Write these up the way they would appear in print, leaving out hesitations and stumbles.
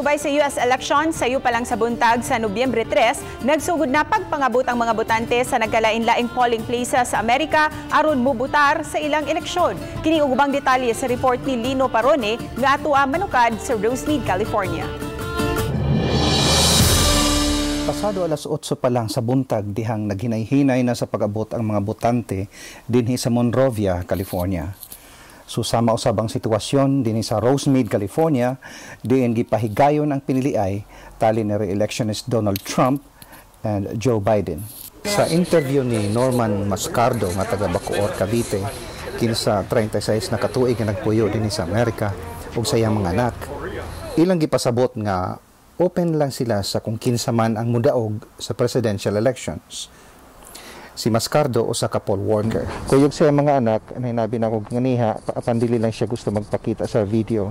Subay sa US election, sayo pa lang sa buntag sa Nobyembre 3, nagsugod na pagpangabot ang mga botante sa nagkalain-laing polling places sa Amerika aron mubutar sa ilang eleksyon. Kini ug ubang detalye sa report ni Lino Parone nga atoa manukad sa Rosemead, California. Pasado alas 8 pa lang sa buntag dihang naghinay-hinay na sa pag-abot ang mga botante dinhi sa Monrovia, California. Susama usab ang sitwasyon dinhi sa Rosemead, California, diin gipahigayon ang piniliay tali ni re-electionist Donald Trump and Joe Biden. Sa interview ni Norman Mascardo nga taga Bacoor, Cavite, kinsa 36 na katuig nga nagpuyo dinhi sa Amerika ug sa iyang mga anak, ilang gipasabot nga open lang sila sa kung kinsa man ang mudaog sa presidential elections. Si Mascardo usa ka poll worker. Kuyog sa iyang mga anak, nahinabi na kog nganiha, apan dili lang siya gusto magpakita sa video.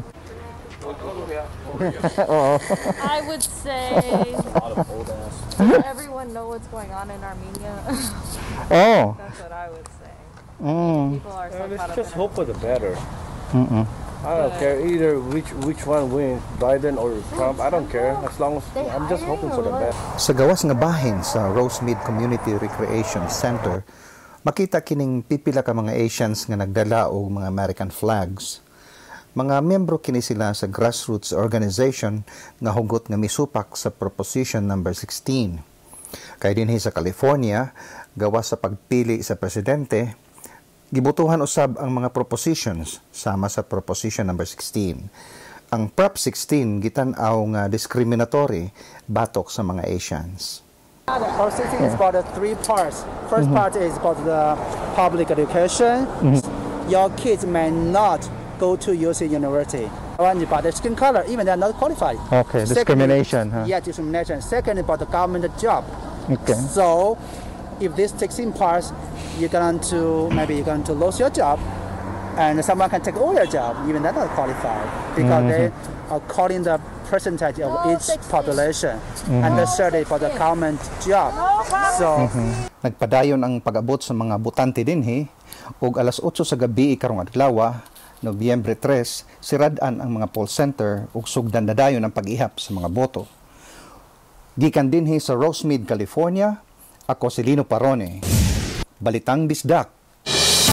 Oo. I would say, does everyone know what's going on in Armenia? Oh. That's what I would say. People are so Let's caught up just in hope for the better. I don't care either which one wins, Biden or Trump. I don't care as long as I'm just hoping for the best. Sa gawas nga bahin sa Rosemead Community Recreation Center, makita kining pipila ka mga Asians nga nagdala og mga American flags. Mga miyembro kini sila sa grassroots organization nga hugot nga misupak sa Proposition number 16. Kay dinhi sa California, gawas sa pagpili sa presidente, gibutuhan usab ang mga propositions sama sa Proposition number 16. Ang Prop 16 gitan-aw nga discriminatory batok sa mga Asians. Our 16 is about the three parts. First part is about the public education. Your kids may not go to UC University. One about the skin color, even they are not qualified. Okay, discrimination, huh? Yeah, discrimination. Second, about the government job. So, if this 16 parts, you're going to maybe you're going to lose your job, and someone can take all your job, even they're not qualified, because they are calling the percentage of No, each 16. Population, and the third is for the government job. So. Nagpadayon ang pag-abot sa mga botante dinhi ug alas 8 sa gabi karong adlaw, Nobyembre 3, sirad-an ang mga poll center ug sugdan na dayon ang pag-ihap sa mga boto. Gikan dinhi sa Rosemead, California, ako si Lino Parone. Balitang Bisdak.